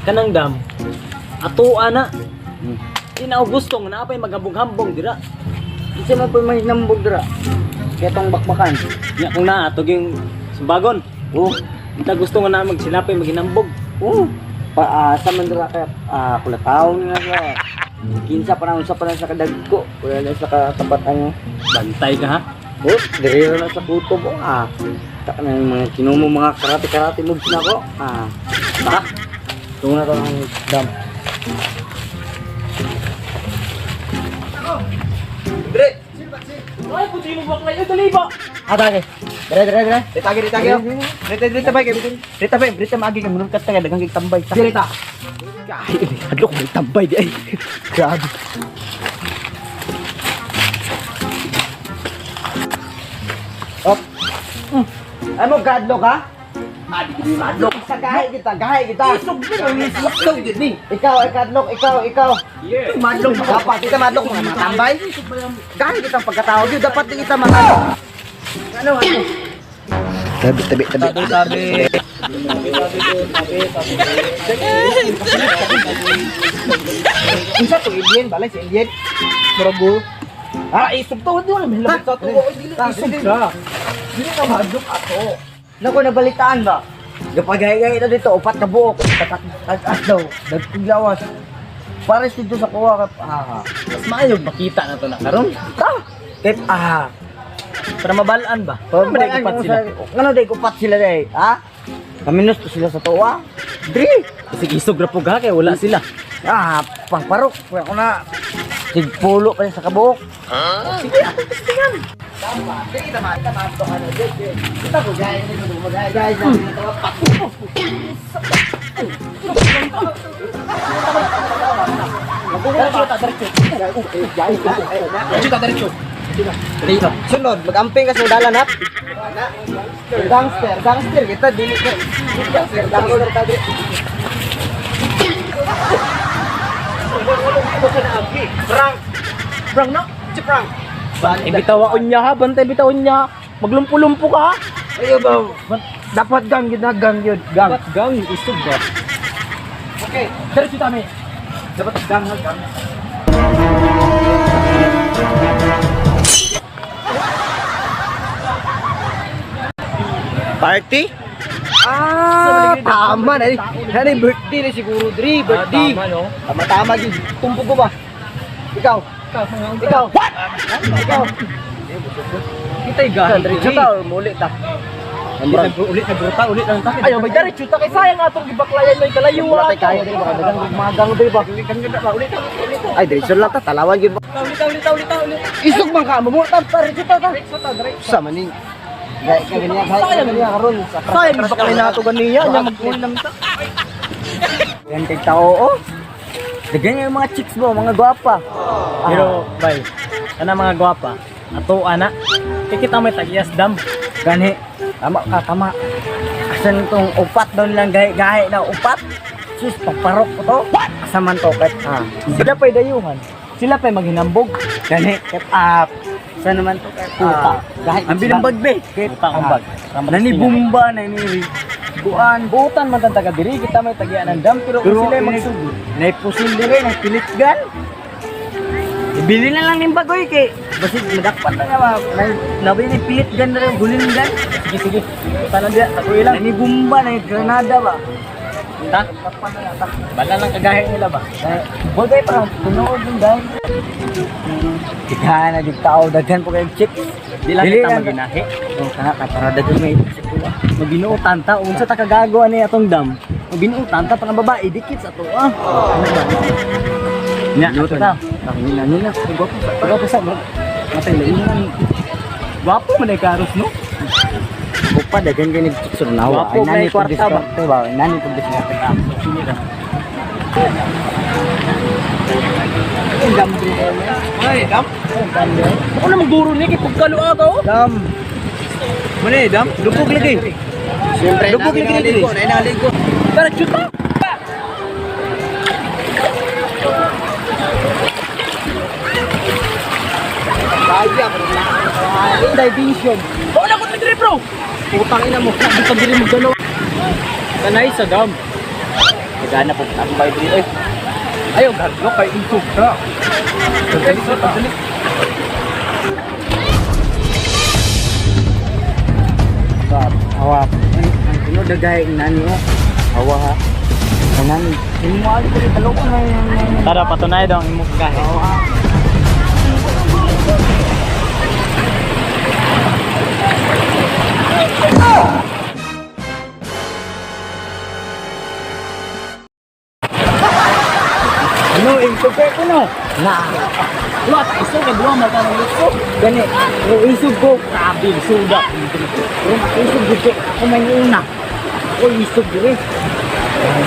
Kanang dam. Atoa na. Di na ako gusto nga naa pa'y maghambog-hambog dira. Isa man po may nambog dira. Kaya tong bakbakan. Nya kung naa ato gyung sumbagon. Oh, Kita gusto nga na magsilapay maghinambog. oh. Pa asa man dira kaya kulataw na sa kinsa pa na unsa pa na sa kadagko. Wala na sa katabatan. Bantay ka ha. Oh, diri ra na sa kutob oh. Ah. Ta na yung mga kinumo mga karate-karate moves na ko. Ah. Ta. Tungo na to ng dam. Dre! Ay, puti mo baklay. Ay, dali ba? Ah, tage. Dire dire dire. Ditagi, ditagi. Dito, dito, bay. Dito, bay. Dito, maagi ka. Munong kata ka. Dagang kay tambay. Dito. Ay, hadlok may tambay di ay. Grabe. Op. Ano gadlo ka? Madlok. Sa gahi kita, gahi kita. Isog din. Isog din ni. Ikaw ay kadlok, ikaw, ikaw. Madlok. Dapat kita madlok mga tambay. Gahi kitang pagkatao gyud, dapat di kita makadlok. Ano ano? Tabi tabi tabi. Tabi. Unsa to alien? Balay si alien. Murago. Ah, isog to. Hindi wala. May labot sa ato. Dili isog ka. Dili ka madlok ato. Nako nabalitaan ba? Gapagay-gay na dito, upat ka buok, tatak tagas daw, nagpiglawas. Pares dito sa kuwa ka. Ah. Mas maayo makita na to na karon. Ta. Kay ah. Para mabalaan ba? Para Pamalaan upat kung sila. Ngano day upat sila day, ha? Kaminos to sila sa tuwa. Dri. Kasi isog ra pug ha kay wala sila. Ah, pangparok. Kuya ko na. Sigpulo pa sa kabuok. Sige, atong testingan. Tama. Dili tama, tama to ano. Kita ko gay, dili ko gay, gay. Diretso ta, diretso. Diretso. Sunod, mag-amping ka sa dalan ha. Gangster, gangster kita dili ka. Gangster, gangster ta dili. Prank. Prank no? Si prank. Bantay bitaw ako niya ha, bantay bitaw niya. Maglumpo-lumpo ka ha. Ayo ba? Dapat gang yun na gang yun, gang. Dapat gang isog ba? Okay. Diretso ta mi. Dapat gang ha, gang. Party? Ah, tama na. Ano yung birthday na siguro, Dri? Birthday. Tama no. Tama, tama yun. Tumpok ko ba? Ikaw. Ikaw. What? Ikaw. Kita'y gahi. Diretso ta or muli ta? Ulit na bruta, ulit lang ta. Ayaw, may diretso ta kay sayang atong gibaklayan may kalayo. Wala tayo kaya, Dri. Baka dagang mga gang, Dri ba? Ulit ta, ulit ta. Ay, diretso lang ta. Talawan yun ba? Ulit ta, ulit ta, ulit ta, ulit. Isog man ka. Mamuli ta. Diretso ta ta. Diretso ta, diretso. Sa maning. Gaya ka ganyan. Gaya ka ganyan karon. Sayang gibaklay na ato ganiya, nya mag-ulit lang ta. Yan kay tao, oh. Dagan yung mga chicks mo, mga gwapa. Pero bay, kana mga gwapa, ato ana. Kay kita may tagiyas dam. Gani, tama ka, tama. Asan tong upat doon lang, gahi-gahi na upat? Sus, pagparok ko to. Asa man to, ket ah. Sila pa'y dayuhan. Sila pa'y maghinambog. Gani, ket ah. Saan naman to, ket Puta. ah. Gahi, ang bilang be. Ket Puta kong bag. Nani bomba, nani buan. Buutan man tan taga diri, kita may tagian ng dam pero, Pero kung sila ini- magsugod. Naipusil dire, naipilitgan. Ibili na lang ning bagoy kay basig madakpan na nga ba. Nabili ni pilitgan na rin, gulingan. Sige sige. Tanan diya, taguy lang. Nani bomba, nani granada ba. Ta, Dakpan na nga ta. bala lang kagahe nila ba. Bagay pa, tunood yung dahil. Daghan na yung tao, daghan po kayong chicks. Di lang Dili kita lang. maginahi. Oh, kana ka, para daghan may sa kuwa. Maginuotan ta, unsa ta kagago ani atong dam. Maginuotan ta para babae dikit sa ato ah. Ano ba? Nya, ato ta. Nina, nina, gwapo sa. Gwapo sa bro. Matay laingan. Gwapo man ay karos no. Upa, daghan kayo nag-chicks sa nawa. Gwapo, Ay, nani may kwarta ba? pag-diskarte ba? Nani pag-diskarte ka. Sini ra. Ang dam din. Ay, dam. Ako na magduro ni kay pagkalo ka oh. Dam. Muna dam. Lubog lagi. Siyempre, Lubog lagi diri. Naligo. Diretso ta. Kaya, Diversion. Wala ko diri bro. Putang ina mo. Di pa diri magdalaw. Kanay sa dam. Nagana po tambay diri oy. Ayaw, gadlo kay isog ka. Dali, dali. Awa. Ang ino dagay nani oh. Awa ha. Nani. Imo ali ko talok na. Tara patunay daw ang imong gahe. Ano, isog ko ko no? Na. Wala ta isog kay duwa man ka ng isog. Gani, pero isog ko grabe suda. Pero isog gud kay ako man una. Ako isog diri.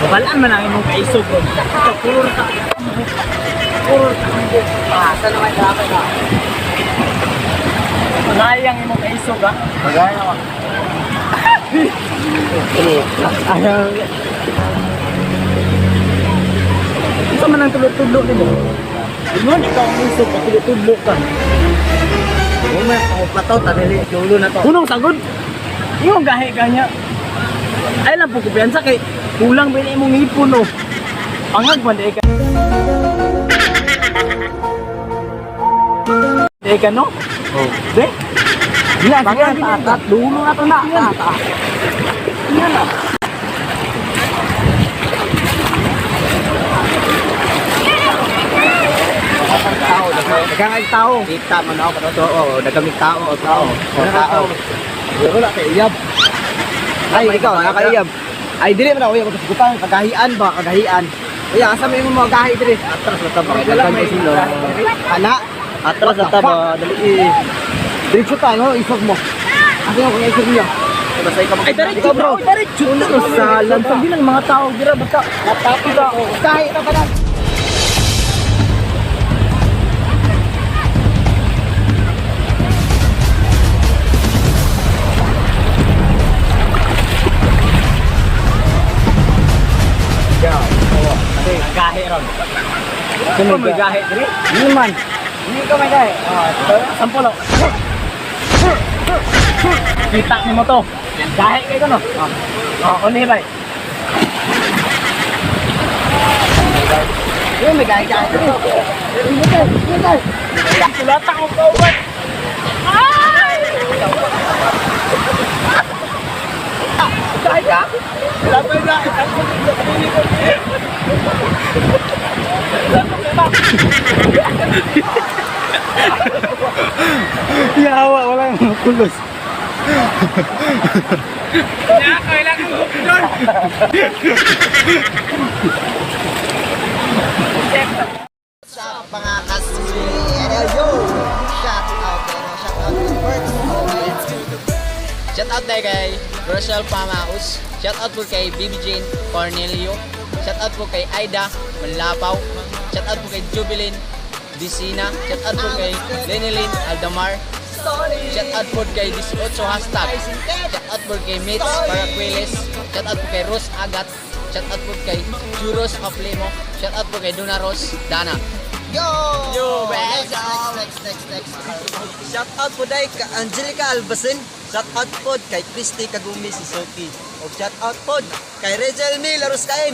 Balaan man ang imong kaisog ko. Puro ka. Puro ka. Ah, sa naman dapat ka. Tunay ang imong kaisog ha. Magana ka. Ayaw. Isa man ang tulog-tulog nimo. Ingon ikaw ang isog, patulog-tulog ka. Mo man ako pataw tanili dulo na to. Punong sagod. Imong gahi kanya. Ay lang po kumpiyansa kay kulang ba imong ipon no. Pangag man di ka. Di ka no? Oh. Di? Yan, Pangag sige, ta dulo na to na. Ta. Yan na. Tao, daghang tao. Kita man ako kato. Oo, daghang tao, tao. Tao. Wala kay iyab. Ay, ikaw, nakakaiyab. Ay, dili man ako iyab kasugutan, kagahian ba, kagahian. Kaya asa may imong mga gahi diri? Atras na ta ba? Daghan kay sila. Ana, atras na ta ba? Dali eh. Diretso ta, no? Isog mo. Asa yung kung isog niya? Basta ikaw Ay, diretso bro. Diretso na. Sa lansang din ang mga tao dira basta Natapos ako. Gahi na ka na. Gahi ron. Sino may gahi diri? Hindi man. Hindi ka may gahi. Oh, sampo lang. Kita nimo to. Gahi kay kono. Oh, oh, uni bay. Hindi may gahi gahi. Sulata ko kawan. Ay! Gahi ka? Lapay na. Yawa, wala yung kulos. Sa mga kasuri, yo! Shout out, pero shout out to Bert. Shout out tayo kay Russell Pamaus. Shout out po kay Bibi Jane Cornelio. Shout out po kay Aida Manlapaw. Shout out po kay Jubilin Dicina. Shout out po kay Lenilyn Aldamar. Shout out po kay 18 hashtag. Shout out po kay Mitz Paraquiles. Shout out po kay Rose Agat. Shout out po kay Juros Aplemo. Shout out po kay Dona Rose Dana. Yo! Yo, Next, next, next, next, next. Shout out po dahil kay Angelica Albasin. Shout out po kay Christy Kagumi Suzuki. O shout out po kay Rachel Mi Laruskain.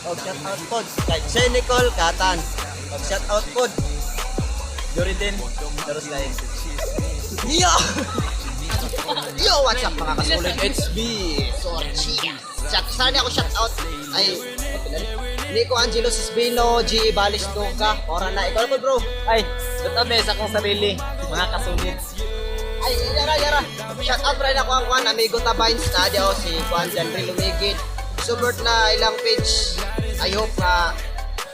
O shout out po kay Che Nicole Katan. O shout out po Jordan Laruskain. Yo! Yo, what's up mga kasulit? It's me, Sorchia. Shout, sana ako shout out. Ay, Nico Angelo Sisbino, G. Balis Duca. Ora na, ikaw na po bro. Ay, shout out sa akong sarili, mga kasunod. Ay, yara, yara. Shout out rin ako ang Juan, Amigo Tabines na di ako si Juan Janry Lumigid. Support na ilang page. I hope na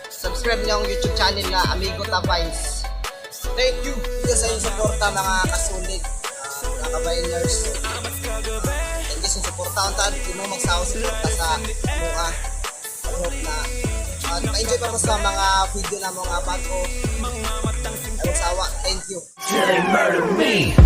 subscribe niyo ang YouTube channel na Amigo Tabines. Thank you sa inyong suporta mga kasulig, mga kabainers. Thank you sa suporta. Ang taan, hindi mo magsawa suporta sa mukha. I hope na ma-enjoy pa mo sa mga video na mga bago. Ay, magsawa. Thank you. Till they murder me.